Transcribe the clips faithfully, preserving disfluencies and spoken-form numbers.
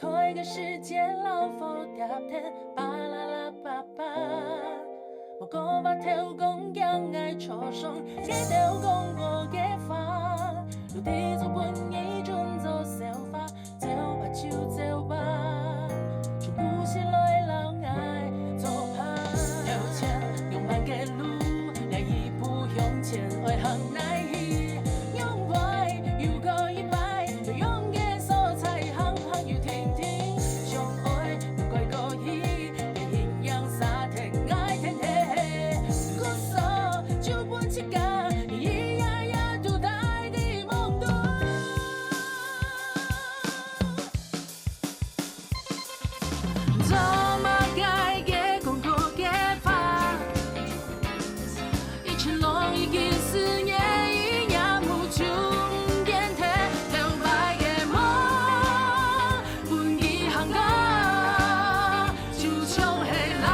開个時節老火貼天，巴啦啦叭叭。無講話頭講驚𠊎著傷，你兜講我个話，路底總分你準做笑話，走吧就走吧，就毋使來摎𠊎做伴。向前勇敢个路，這一步向前愛行哪去？ 用位又過一擺，有用个所在行行又停停，相愛毋怪過去，別形樣沙天愛天地，故所就分自家，一夜夜都待在夢中。 做麼个个講過个話，一切攏已經思念一夜無終點，頭擺个夢，分佢行過，就像係啦。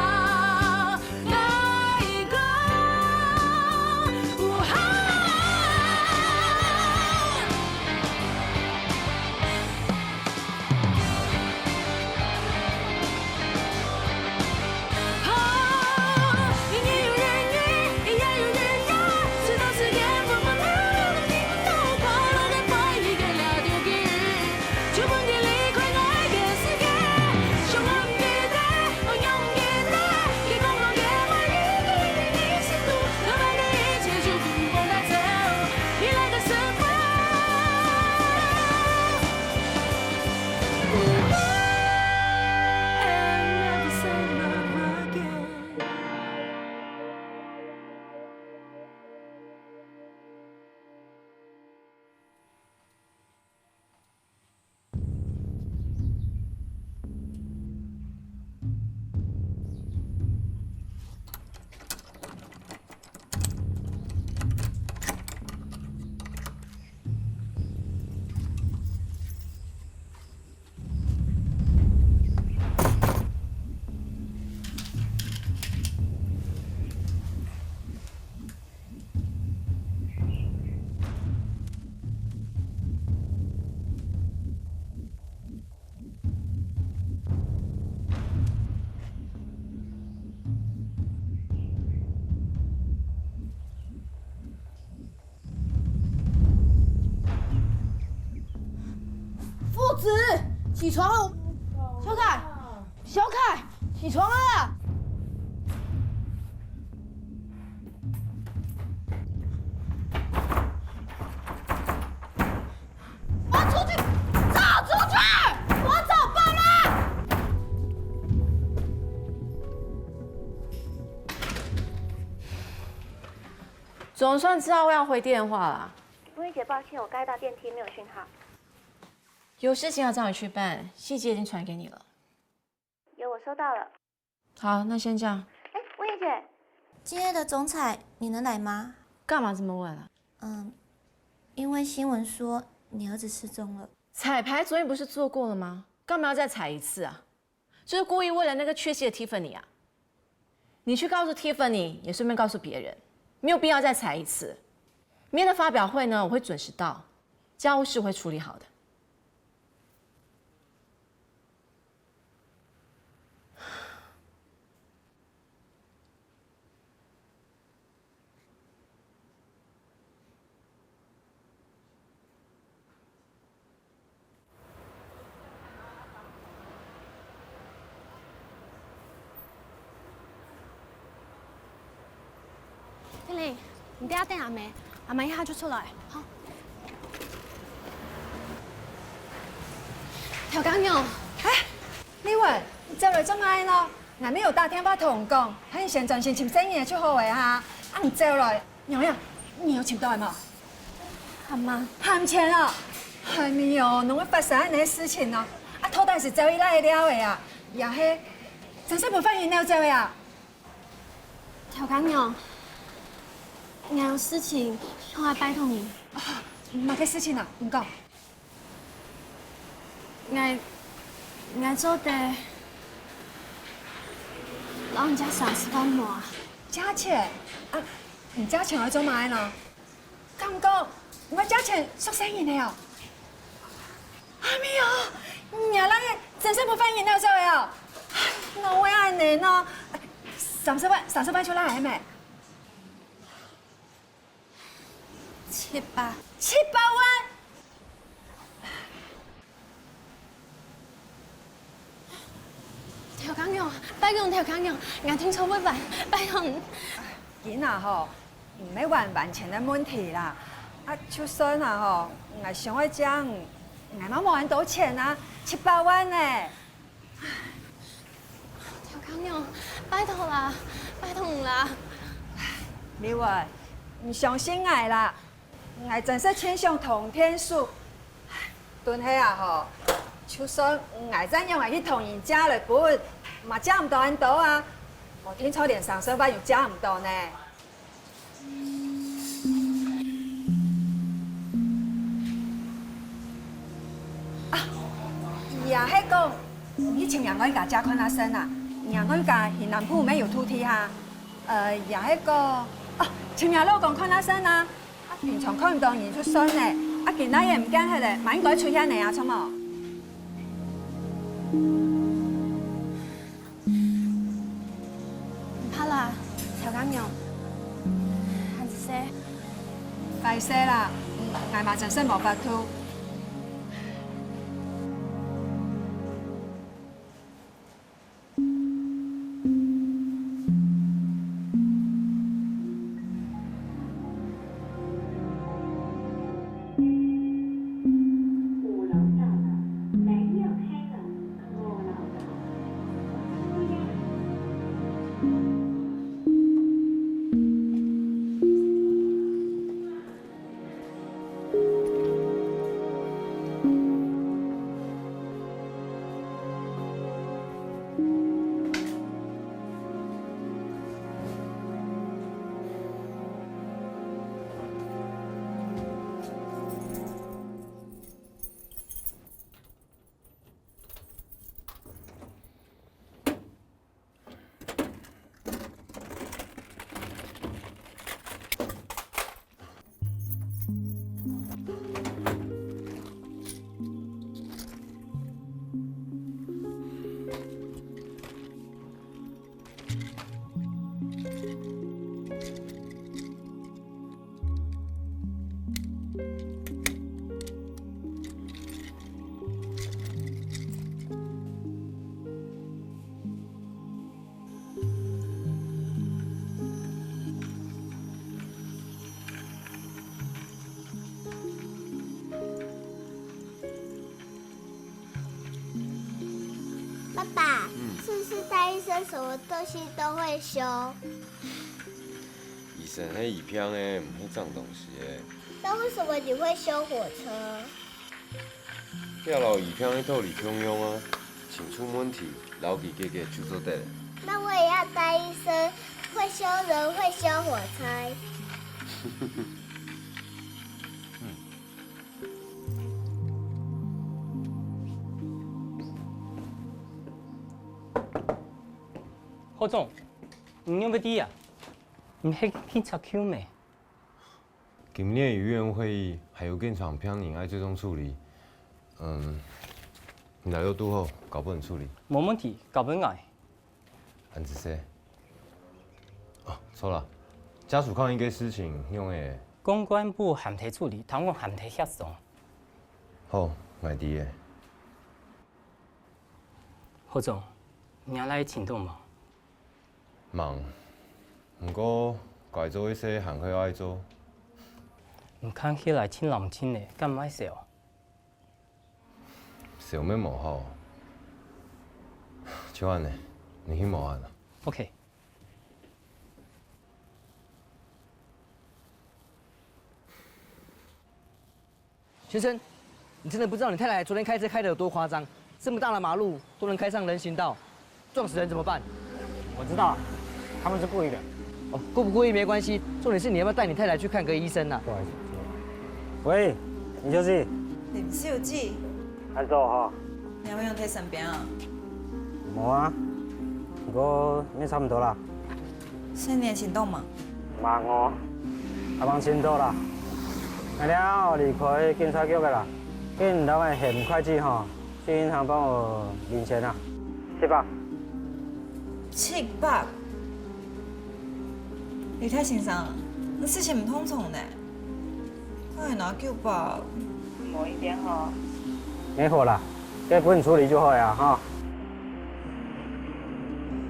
父子，起床了！小凱，小凱，起床了啦！我要出去，走出去！我要找爸妈！总算知道要回电话啦。温怡姐，抱歉，我刚才到电梯没有讯号。有事情要找你去办，细节已经传给你了。有，我收到了。 好，那先这样。哎，温怡姐，今夜的总彩你能来吗？干嘛这么问啊？嗯，因为新闻说你儿子失踪了。彩排昨天不是做过了吗？干嘛要再彩一次啊？就是故意为了那个缺席的 Tiffany 啊？你去告诉 Tiffany，也顺便告诉别人，没有必要再彩一次。明天的发表会呢，我会准时到，家务事我会处理好的。 天林，你在这等阿姆，阿姆一下就出来。好。调羹娘。哎，麗文，你走來做麼个呢？𠊎乜有打電話同你講，喊你先專心尋細人仔就好了哈。啊，你走來，娘娘，你有尋到無？阿姆。還毋全啊？還吂哦，仰會發生恁樣个事情呢？啊，到底係走去哪位尞个啊？也係，真實分犯人摎走个啊？ 調羹娘，𠊎有事情想愛拜託你。啊，麼个事情啊？你講。𠊎，𠊎做得摎你借三十萬無啊？借錢？啊，你借錢愛做麼个呢？敢講，你會借錢送細人仔哦？阿姆哦，若倈仔真係無反應了，小姐哦。哪會恁呢呢？三十萬，三十萬就來了咩？七百。七百萬？ 頭家娘，拜託頭家娘，𠊎定著會還，拜託。今啊吼，毋係還毋還錢个問題啦。啊，就算啊吼，𠊎想愛借，𠊎嘛無恁多錢啊，七百萬呢。頭家娘，拜託啦，拜託你啦。美文，你相信𠊎啦。 𠊎真實盡想同你𢯭手，但係啊吼，就算𠊎再仰仔去同人借來分，嘛借毋到恁多啊，無定著連三十萬又借毋到呢。啊，也係講，你尋若外家借看啊先啊，若外家去南部乜有土地哈？呃，也係講，哦，尋若老公看啊先啊。 啊，平常看毋到人就算了，啊，今仔日毋見忒了，嘛應該出現呢啊，著無？毋怕啦，頭家娘，還係細。壞勢啦，嗯，𠊎嘛真實無法度。 爸爸，嗯。是不是戴醫生什麼東西都會修？醫生係醫病个，毋係裝東西个。那為什麼你會修火車？ 這摎醫病个道理共樣啊，尋出問題，摎佢解決就做得了。那我也要戴醫生，會修人，會修火車。校長，你仰會知啊？你係警察Q咩？ 今年个委員會還有幾場病人愛追蹤處理，嗯，你來就堵好，交分你處理。無問題，交分𠊎。恁仔細。哦，著啦，家屬抗議个事情，仰仔？公關部還在處理，聽講還在協商。好，𠊎知了。 校長，你這來請動無？忙，毋過該做个事還係愛做。你看起來盡冷靜呢，敢毋愛愁？愁乜無好。就恁仔，你去無閒啊？OK。 先生，你真的不知道你太太昨天開車開得有多誇張，這麼大的馬路都能開上人行道，撞死人怎麼辦？我知道啊，他們是故意的。哦，故不故意沒關係，重點是你要不要帶你太太去看個醫生啊？不好意思。喂，林小姐。林小姐。恁早哈。你還沒有在身邊啊？無啊，不過也差不多啦。新年行動嘛。 忙哦，阿忙先到啦。𠊎了離開警察局个啦，緊同𠊎喊會計吼，去銀行幫我領錢啊，七百。七百？李泰先生，你事情毋通做呢，哪會拿九百？無一定吼。沒火啦，該分你處理就好呀，哈。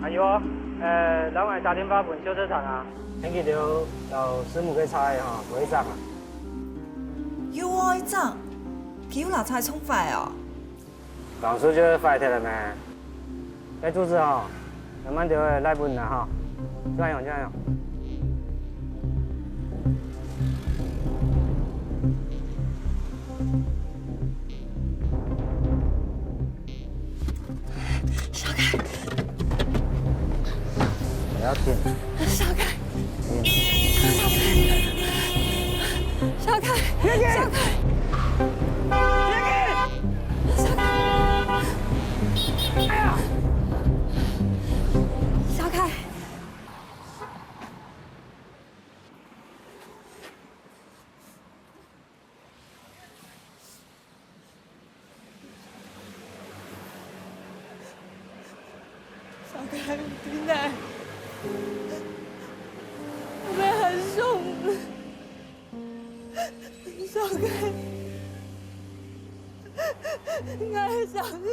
阿姨哦，呃，老闆打電話分修車廠啊，天氣流到師母个車哈，不會漲啊。又會漲？佢又拿車撞壞哦？ 當初就係壞忒了咩？該柱子吼，慢慢就會來分你啦吼。就恁樣，就恁樣。小凱，不要緊。小凱， 小凱，小凱，小凱，小凱，小凱。小凱，你在哪？我們很想你。小凱，𠊎想你。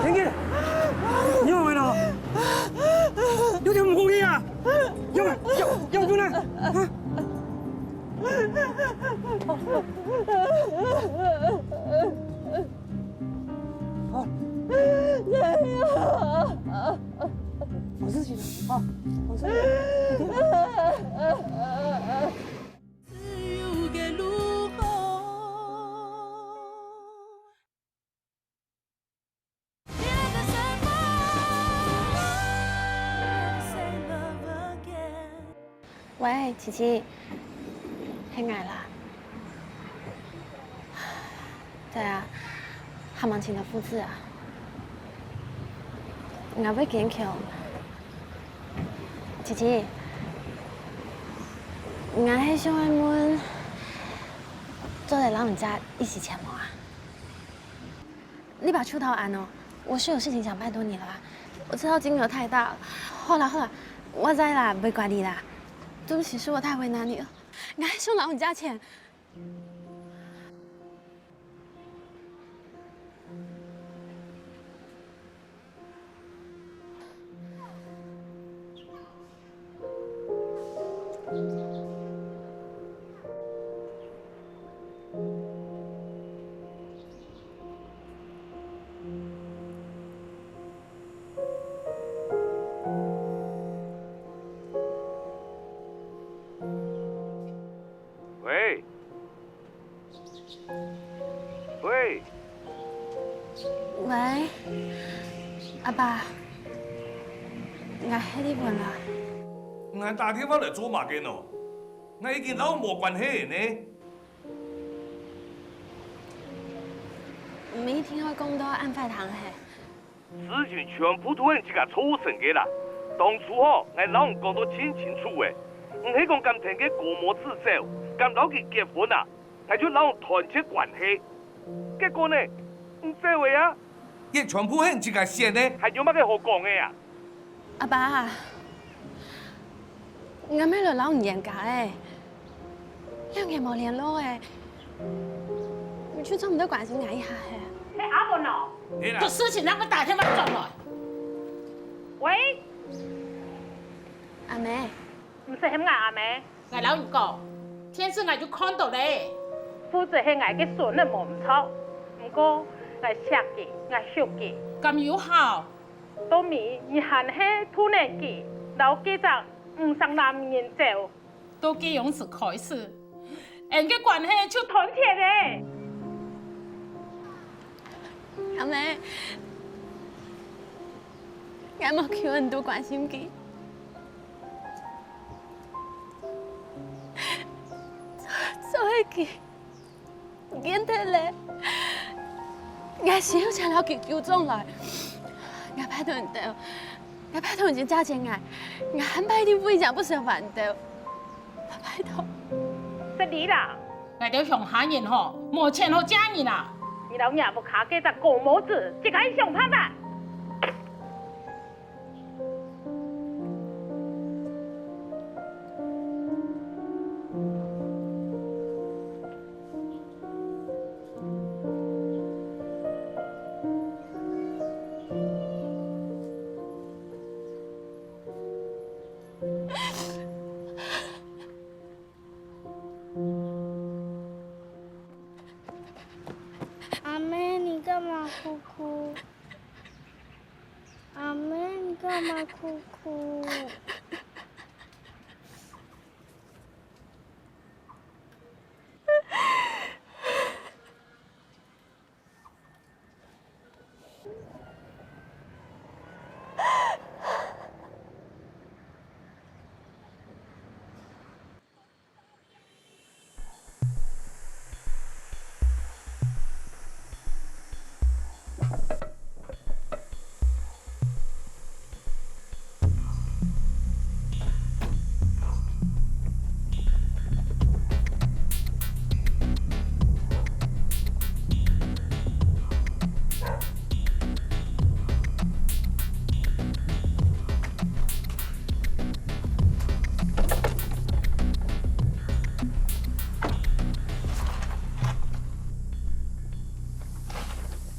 天傑，你仰會了？有條毋好去啊！仰會，仰，仰會呢？啊！好。沒事情了，啊，沒事情了。喂，琪琪，係𠊎啦。對啊，還吂尋到戶主啊。𠊎會堅強。琪琪，𠊎係想愛問，做得摎你借一息錢無啊？ 你把樹頭安哦，我是有事情想拜託你了啦。我知道金額太大了。好啦好啦，我知啦，袂怪你啦。對不起，是我太為難你了。𠊎還想摎你借錢。 喂， 喂。喂，阿爸，𠊎係麗文啊。你還打電話來做麼个呢？𠊎已經摎你無關係了呢。你一定愛講到恁壞聽係？ 事情全部都係你自家造成个啦！當初吼，𠊎摎你講到盡清楚了，你係講敢跈該高毛子走，敢摎佢結婚啊，𠊎就摎你斷絕關係。結果呢，你走了啊！這全部係你自家選个，還有麼个好講个啊？阿爸啊， 𠊎乜來摎你冤家欸，兩年無聯絡欸，你就做毋得關心𠊎一下係？係阿文哦，係啦。有事情正愛打電話轉來。喂，阿姆。毋使喊𠊎阿姆。𠊎摎你講，電視𠊎就看到了。戶主係𠊎个孫仔無毋著，毋過𠊎惜佢，𠊎惜佢。敢有效？ 到尾你還係渡等佢，摎該隻毋識男人走。對該央時開始，𠊎个關係就斷絕了。阿姆，𠊎無求你多關心佢，做，做係佢 見忒了，𠊎先有錢摎佢救轉來。𠊎拜託你兜，𠊎拜託你兜借錢𠊎，𠊎下擺一定會一分錢毋少還你兜。失禮啦！𠊎兜鄉下人吼，無錢好借人啊！你摎若屋下該隻狗毛子，自家想辦法！ 阿妹，你幹嘛哭哭？阿妹，你幹嘛哭哭？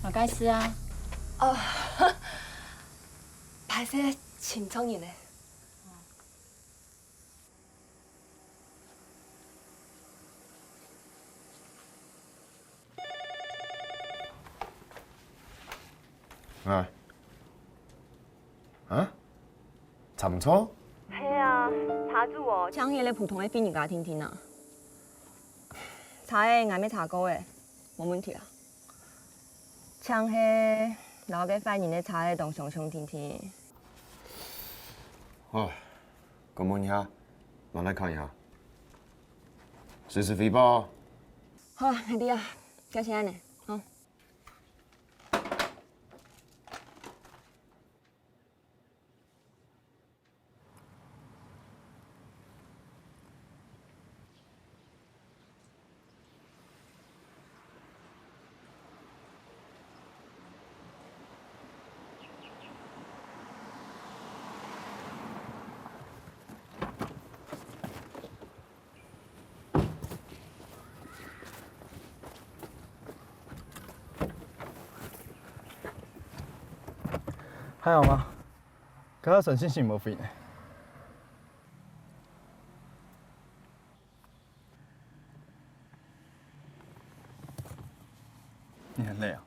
麼个事啊？哦，歹勢，尋錯人了。 啊？啊？尋錯？係啊，車主哦，請你來普通个分人家聽聽啊。車仔𠊎乜查過了，無問題啊。淨係摎該壞人个車仔當相像聽聽。哦， 公問一下，拿來看一下。隨時回報哦。好啊，𠊎知啊，該先恁呢，好。 還好嗎？剛剛算信息無回呢。 你很累啊？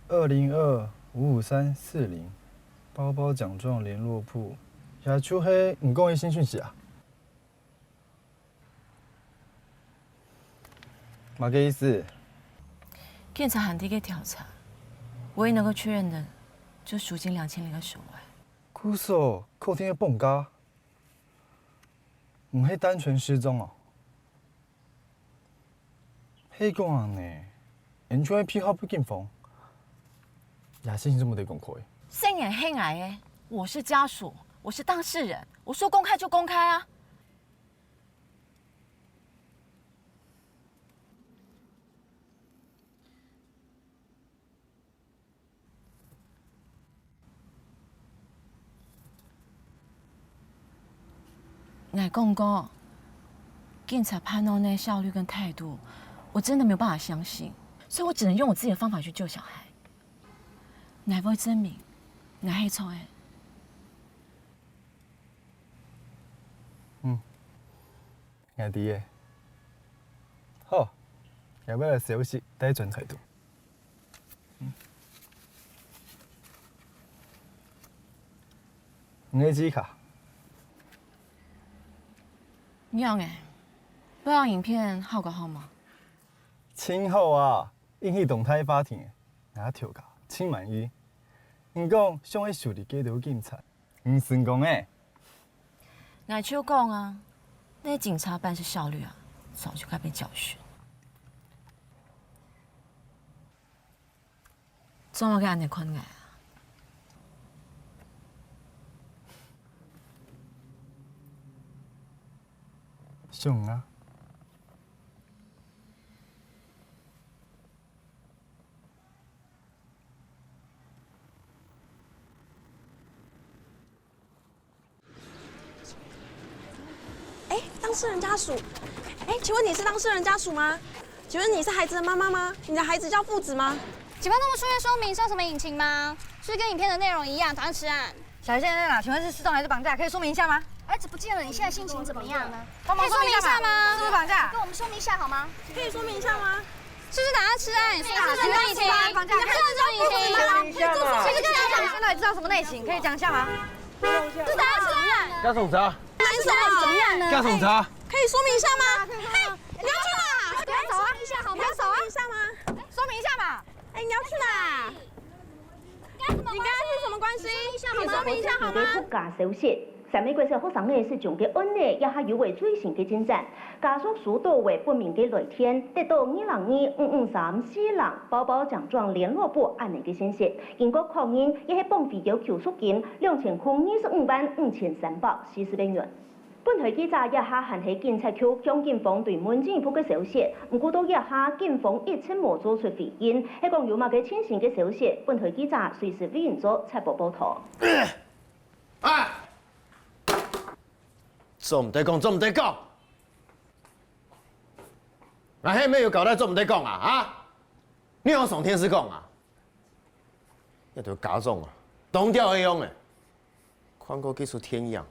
二零二五五三四零，包包獎狀聯絡簿，也就係你講个新訊息啊？ 麼个意思？警察還在該調查，唯一能夠確認的，就贖金兩千零二十五萬。故所確定个綁架，毋係單純失蹤哦。係講恁呢，𠊎就愛配合警方，也信息做毋得公開。聲音係𠊎个，我是家屬，我是當事人，我說公開就公開啊。 𠊎講過，警察辦案个效率跟態度，我真的沒有辦法相信，所以我只能用我自己的方法去救小孩。𠊎會證明，𠊎係錯个。 嗯，𠊎知了。好，𠊎會來收拾，帶轉態度。嗯。你个記憶卡。仰仔，錄影片效果好無？盡好啊！ 引起當大話題，𠊎頭家盡滿意。你講想愛修理該兜警察，你成功了。𠊎就講啊，該警察辦事效率啊，早就該被教訓。做麼个恁樣看𠊎啊？想啊。 哎，当事人家属，哎，请问你是当事人家属吗？请问你是孩子的妈妈吗？你的孩子叫父子吗？请问那么书面说明是有什么隐情吗？是不是跟影片的内容一样，打算吃案？小姐，现在在哪？请问是失踪还是绑架？可以说明一下吗？儿子不见了，你现在心情怎么样？帮忙说明一下嘛。可以说明一下吗？是不是绑架？跟我们说明一下好吗？可以说明一下吗？是不是打算吃案？是不是有什么隐情？是不是有什么隐情？是不是跟他讲？现在知道什么内情？可以讲一下吗？ 这打算吃案？干什么？干什么？怎么样呢？干什么？可以说明一下吗？嘿，你要去哪？不要走啊！你要走啊！说明一下吗？说明一下嘛！哎，你要去哪？你跟他是什么关系？你说明一下好吗？在屋下消失，三名國小學生个失蹤个案例，這下又有最新个進展。家屬收到个不明个來電，得到二零二五五三四零包包獎狀聯絡簿恁樣个信息。經過確認，這係綁匪个救贖金，兩千空二十五萬五千三百四十八元。 本台記者這下還係警察局向警方追問進一步个消息，毋過到這下警方一直無做出回應，係講有麼个最新个消息，本台記者隨時為你做直播報導。啊！做毋得講，做毋得講！𠊎係無有交代做毋得講啊？啊？你仰上電視講啊？ 這兜家長啊，當吊个樣欸，看過這齣電影，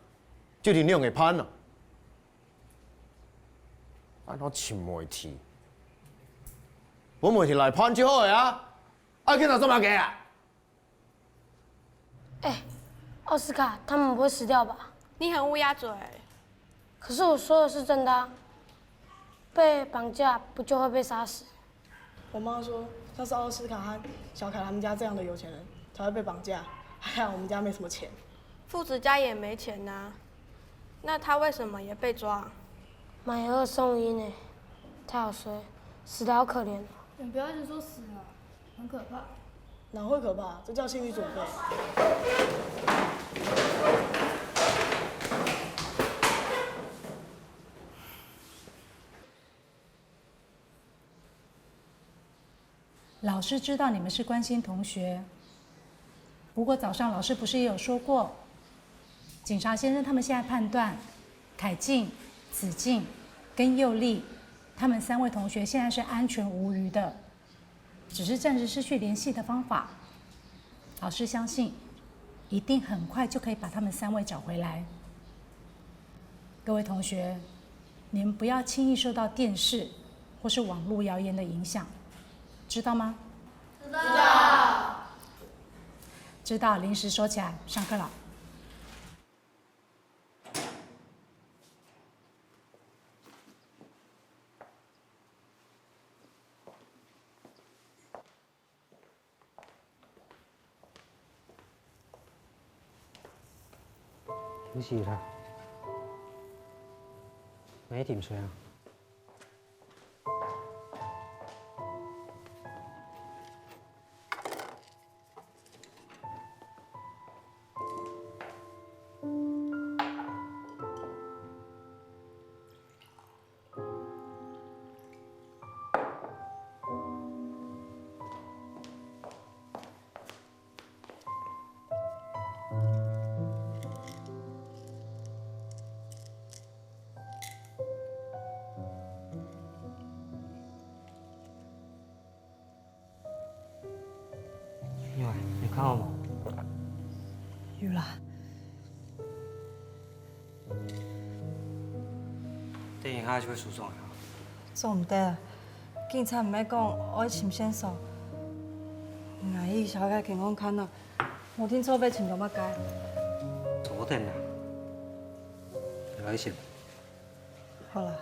就恁樣个判啊！恁樣尋媒體，分媒體來判就好了啊！愛去那做麼个啊？哎，奧斯卡他們不會死掉吧？你很烏鴉嘴。可是我說的是真的啊，被綁架不就會被殺死？ 我媽說，像是奧斯卡和小凱他們家這樣的有錢人才會被綁架，還好我們家沒什麼錢。父子家也沒錢啊，那他為什麼也被抓？買二送一呢，太好睡，死得好可憐哦。你不要一直說死了，很可怕。哪會可怕？這叫心理準備。 老師知道你們是關心同學，不過早上老師不是也有說過，警察先生他們現在判斷，凱靜、子靜跟佑利他們三位同學現在是安全無虞的，只是暫時失去聯繫的方法。老師相信，一定很快就可以把他們三位找回來。各位同學，你們不要輕易受到電視 或是網路謠言的影響，知道嗎？知道。知道，臨時收起來，上課了。 毋係啦，你啉水啊？有啊，有看好無？有啦。等一下就會收上來啊。做毋得，警察毋係講愛尋線索，𠊎去小凱間房間看啊，無定著愛尋著麼个。坐等啊，有愛先。 好啦。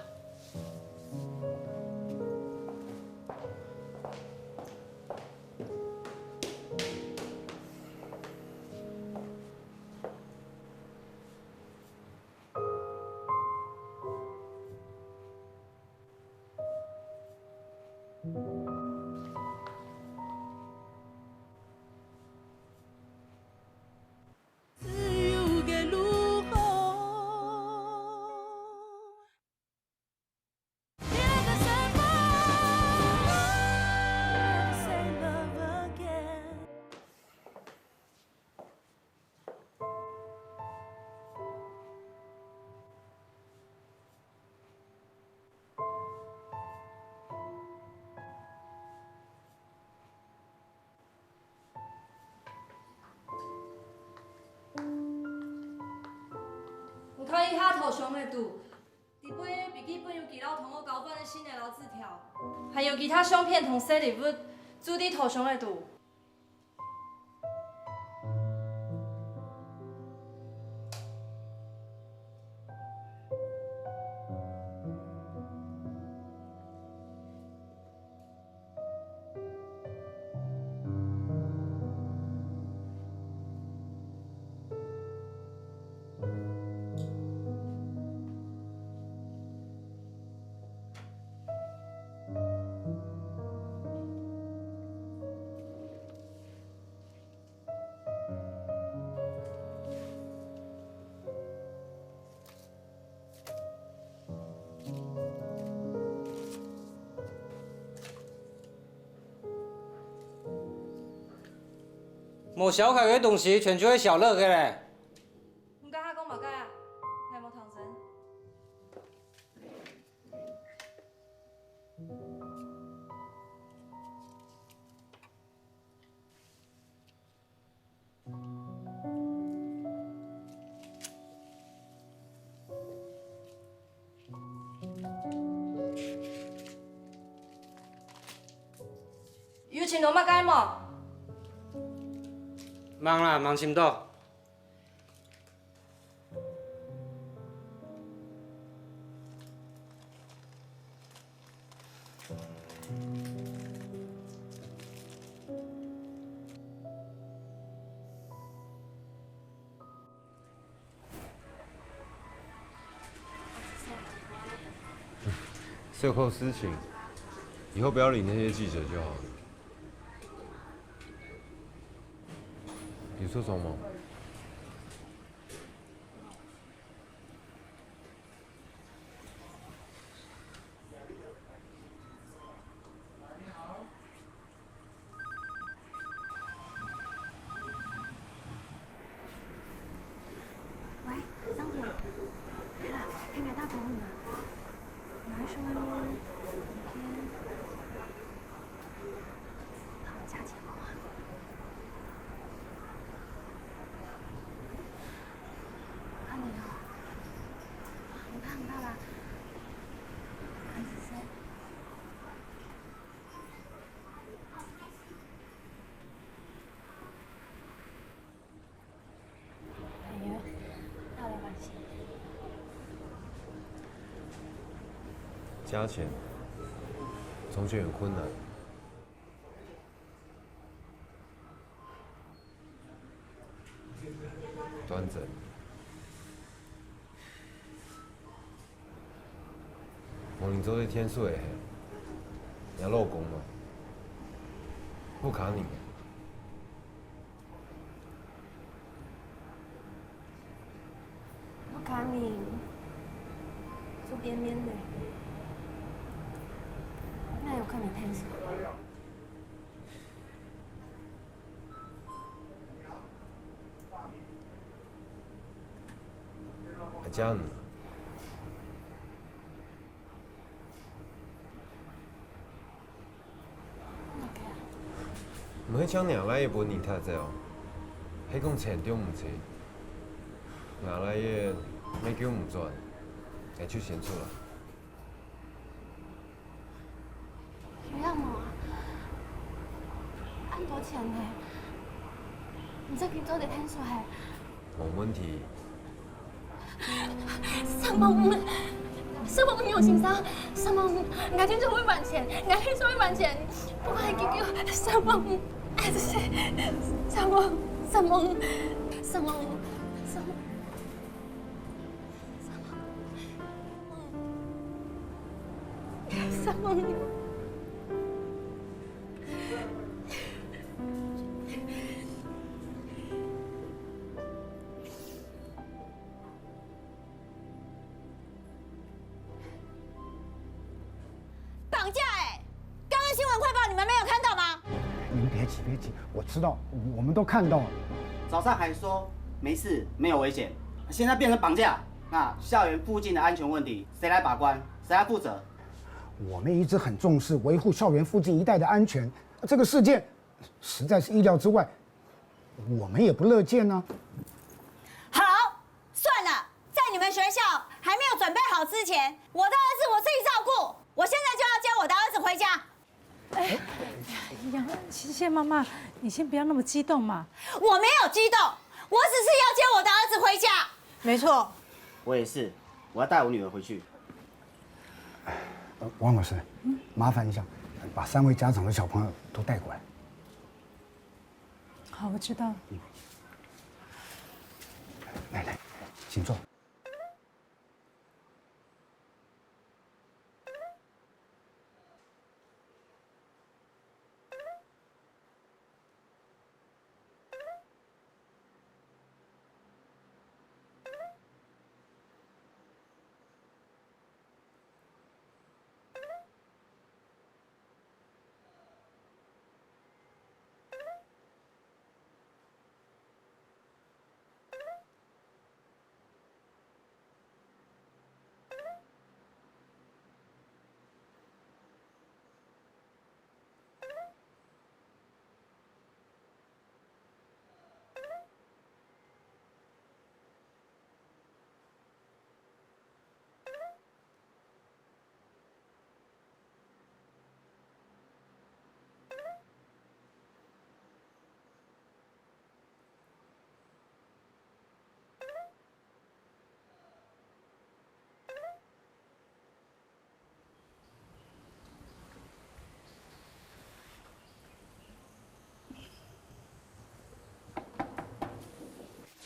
這下頭上个肚，底背筆記本有佢摎同學交換个信仔摎紙條，還有其他相片同細禮物，就在頭上个肚。 無燒忒个東西全就係小樂个咧。你剛剛講麼个啊？𠊎無聽真。 有尋著麼个無？吂啦，吂尋著。 事後事情，以後不要理那些記者就好了。有做什麼？ 喂，桑姐，來啦，陪我打電話。你還說那邊天好假期嗎？啊，你哦，你看不到啦，很仔細。 加錢，從前很困難。端正。 無人做得天使个係，若老公嘛，不可能。不可能，做店面个，哪有可能天使？ 阿江，毋係像若倈仔分人踢走哦，係講錢著毋齊，吾倈仔乜救毋轉，𠊎就先出來。 有影無啊？恁多錢呢？毋使緊做得聽說嘿。無問題。承蒙，承蒙有先生，承蒙，𠊎定著會還錢，𠊎定著會還錢，不管幾久，承蒙，哎，這些，承蒙，承蒙，承蒙，承蒙。 承蒙。綁架欸！剛剛新聞快報你們沒有看到嗎？你們別急，別急，我知道，我們都看到了。早上還說沒事，沒有危險，現在變成綁架。那校園附近的安全問題，誰來把關？誰來負責？我們一直很重視維護校園附近一帶的安全，這個事件實在是意料之外，我們也不樂見啊。好，算了，在你們学校还没有准备好之前，我的儿子我自己照顾。我现在就要接我的儿子回家。杨，谢谢妈妈，你先不要那么激动嘛。我没有激动，我只是要接我的儿子回家。没错，我也是，我要带我女儿回去。呃，王老师，麻烦一下，把三位家长的小朋友都带过来。好，我知道。来来，请坐。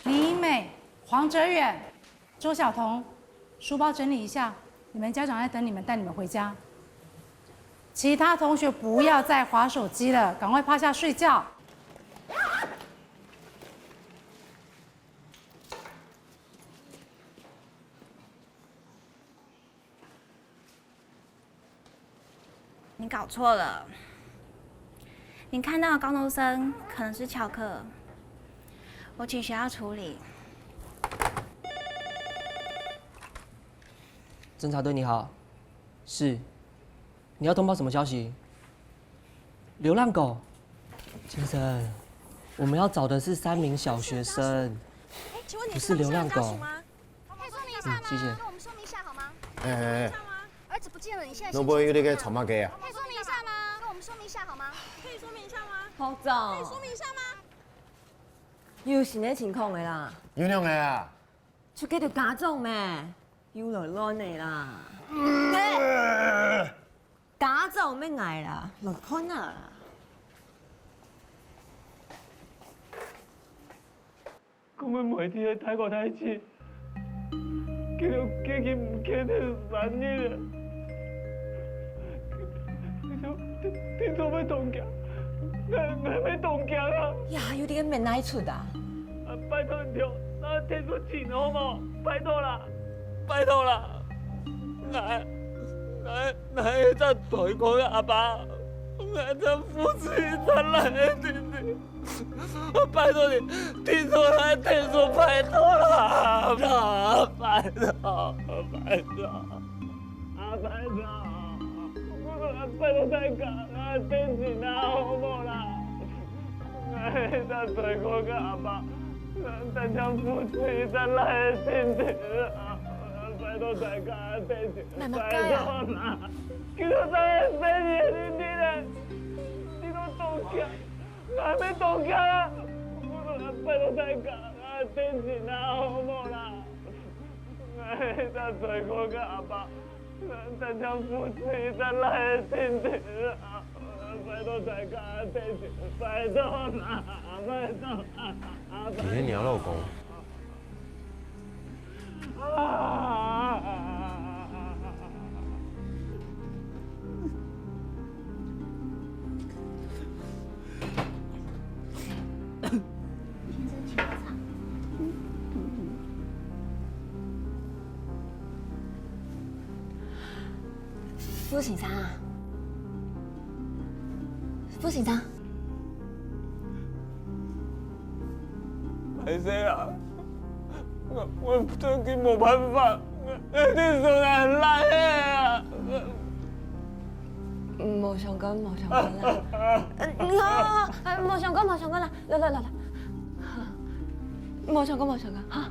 林英美、黄哲远、周晓彤，书包整理一下，你们家长在等你们，带你们回家。其他同学不要再滑手机了，赶快趴下睡觉。你搞错了。你看到的高中生可能是翘课，我请学校处理。侦查队你好，是，你要通报什么消息？流浪狗，先生，我们要找的是三名小学生，哎，请问你不是流浪狗。可以说明一下吗？谢谢。跟我们说明一下好吗？哎哎哎，儿子不见了，你现在侬不会有这个草帽给啊？可以说明一下吗？跟我们说明一下好吗？可以说明一下吗？好早。说明一下吗？又有新的情况了啦。有两个啊？出去就家长咩，又來亂了啦。家長咩，𠊎啦，來看啊。 佢們每天在大哥大一起，佢兜結結毋見忒三日了。佢兜，佢兜，佢兜會當驚，𠊎，𠊎會當驚啊！呀，有點無奈出啊！啊，拜託你兜，拿電話尋好無？拜託啦，拜託啦！𠊎，𠊎，𠊎係隻衰過个阿爸，𠊎正付出一隻倈仔个弟弟。 拜託你，聽到𠊎个天數，拜託啦，拜託，拜託，啊拜託，拜託大家，啊，等一下好無啦？𠊎係隻衰過个阿爸，單淨付出一隻倈仔个弟弟啊，拜託大家，等一下，拜託啦，求求大家，等一下，你你咧，你都當驚。 𠊎會當驚啊！拜託大家，啊，等一下好無啦？𠊎係隻衰過个阿爸，單淨付出一隻倈仔个弟弟啊！拜託大家，等一下，拜託啦，拜託啊！你个娘老公。 傅先生啊，傅先生。 歹勢啊，𠊎，𠊎最近無辦法，𠊎，𠊎个手難拉个啊。無相干，無相干啦。呃，好，好，好，無相干，無相干啦。來，來，來，來。無相干，無相干，哈。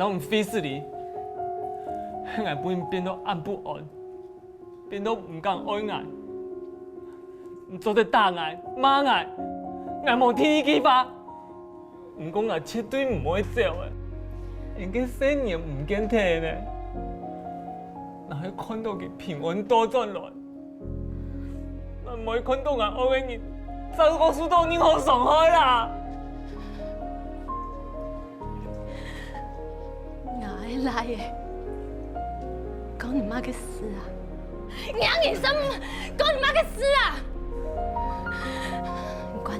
摎你廢死哩，係𠊎分你變到恁不安，變到毋敢愛𠊎。你做得打𠊎、罵𠊎，𠊎無第二句話。毋過𠊎絕對毋會走个，連个性命毋見忒呢。若係看到佢平安倒轉來， 𠊎毋會看到𠊎愛个人再過受到任何傷害啦！𠊎个倈仔，關你麼个事啊？你个人生關你麼个事啊？你管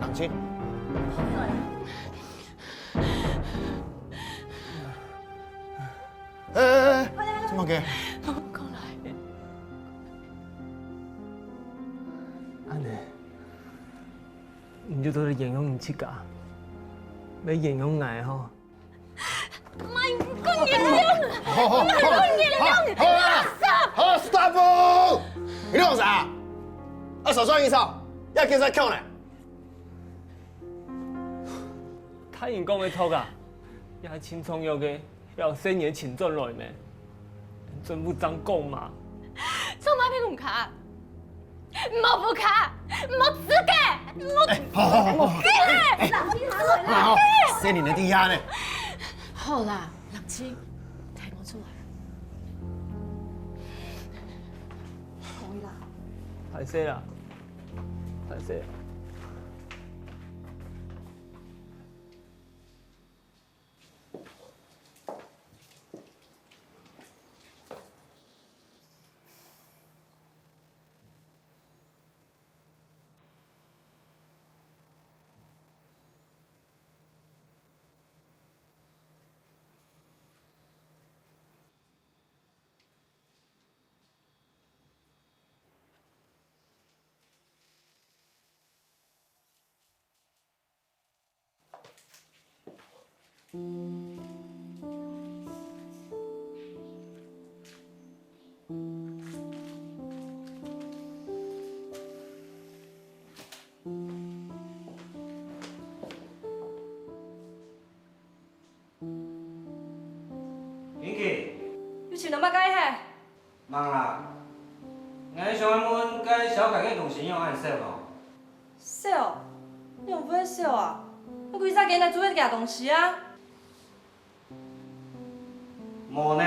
冷靜。哎哎哎，做麼个？講來。恁呢，你就做得形容你自家，要形容𠊎吼？ 媽，你講你了！好好好，好好好，好，stop！你講啥？啊，少說一少，要跟上跳呢。大人講个著啊，這青春藥个，要三年前轉來咩？ 政府正講嘛。做麼个毋卡？無不卡，無資格，無，哎，好好好好，無資格！哎，哎，好，好，好，好，你的地下呢？好啦，冷靜，帶我出來。可以啦。歹勢啦，歹勢。英奇，有尋到麼个嘿？吂啦，𠊎想愛問該小凱个東西仰恁少哦？少？仰會少啊？𠊎歸隻間哪做得厥東西啊？無呢，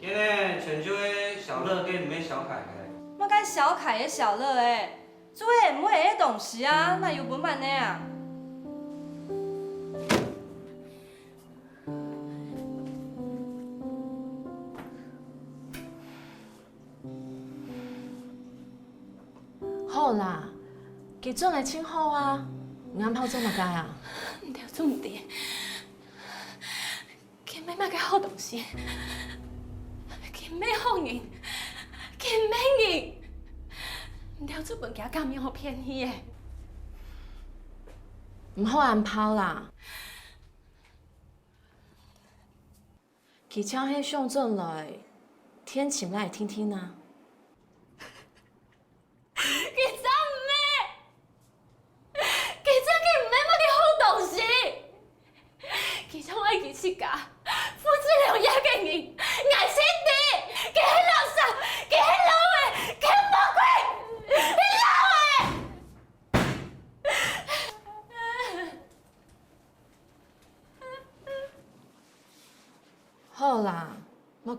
該呢全就係小樂个，毋係小凱个。麼个小凱个小樂欸？ 做得毋會个東西啊，哪有分恁呢啊？好啦，佢轉來盡好啊，你恁泡做麼个啊？你兜做毋得。 佢毋係麼个好東西，佢毋係好人，佢毋係人，你兜就分厥假面好騙去欸。毋好恁泡啦，佢正係想轉來，天晴來聽聽啊。 佢正毋係，佢正經毋係麼个好東西。佢正愛佢自家，付出兩億个人，𠊎盡知，佢係垃圾，佢係老鼠，佢係魔鬼，係老鼠！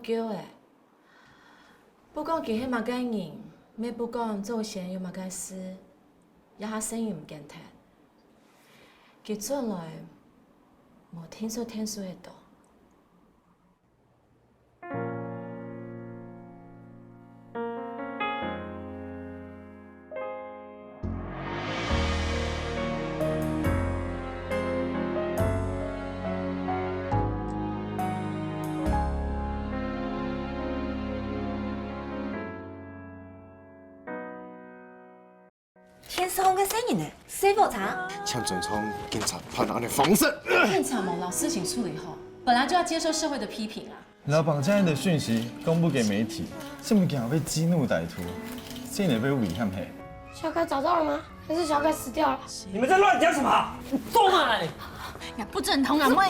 夠了。不管佢係麼个人，乜不管祖先有麼个事，這下聲音毋見忒。佢轉來，無定著天數會到。 電視項个細人仔，細火車。請尊重警察辦案个方式。警察無摎事情處理好，本來就要接受社會的批評啊。老綁架案的訊息公布給媒體，這麼驚被激怒歹徒，這也被危險嘿。小凱找到了嗎？還是小凱死掉了？你們在亂講什麼？你做嘛你？不准同人問。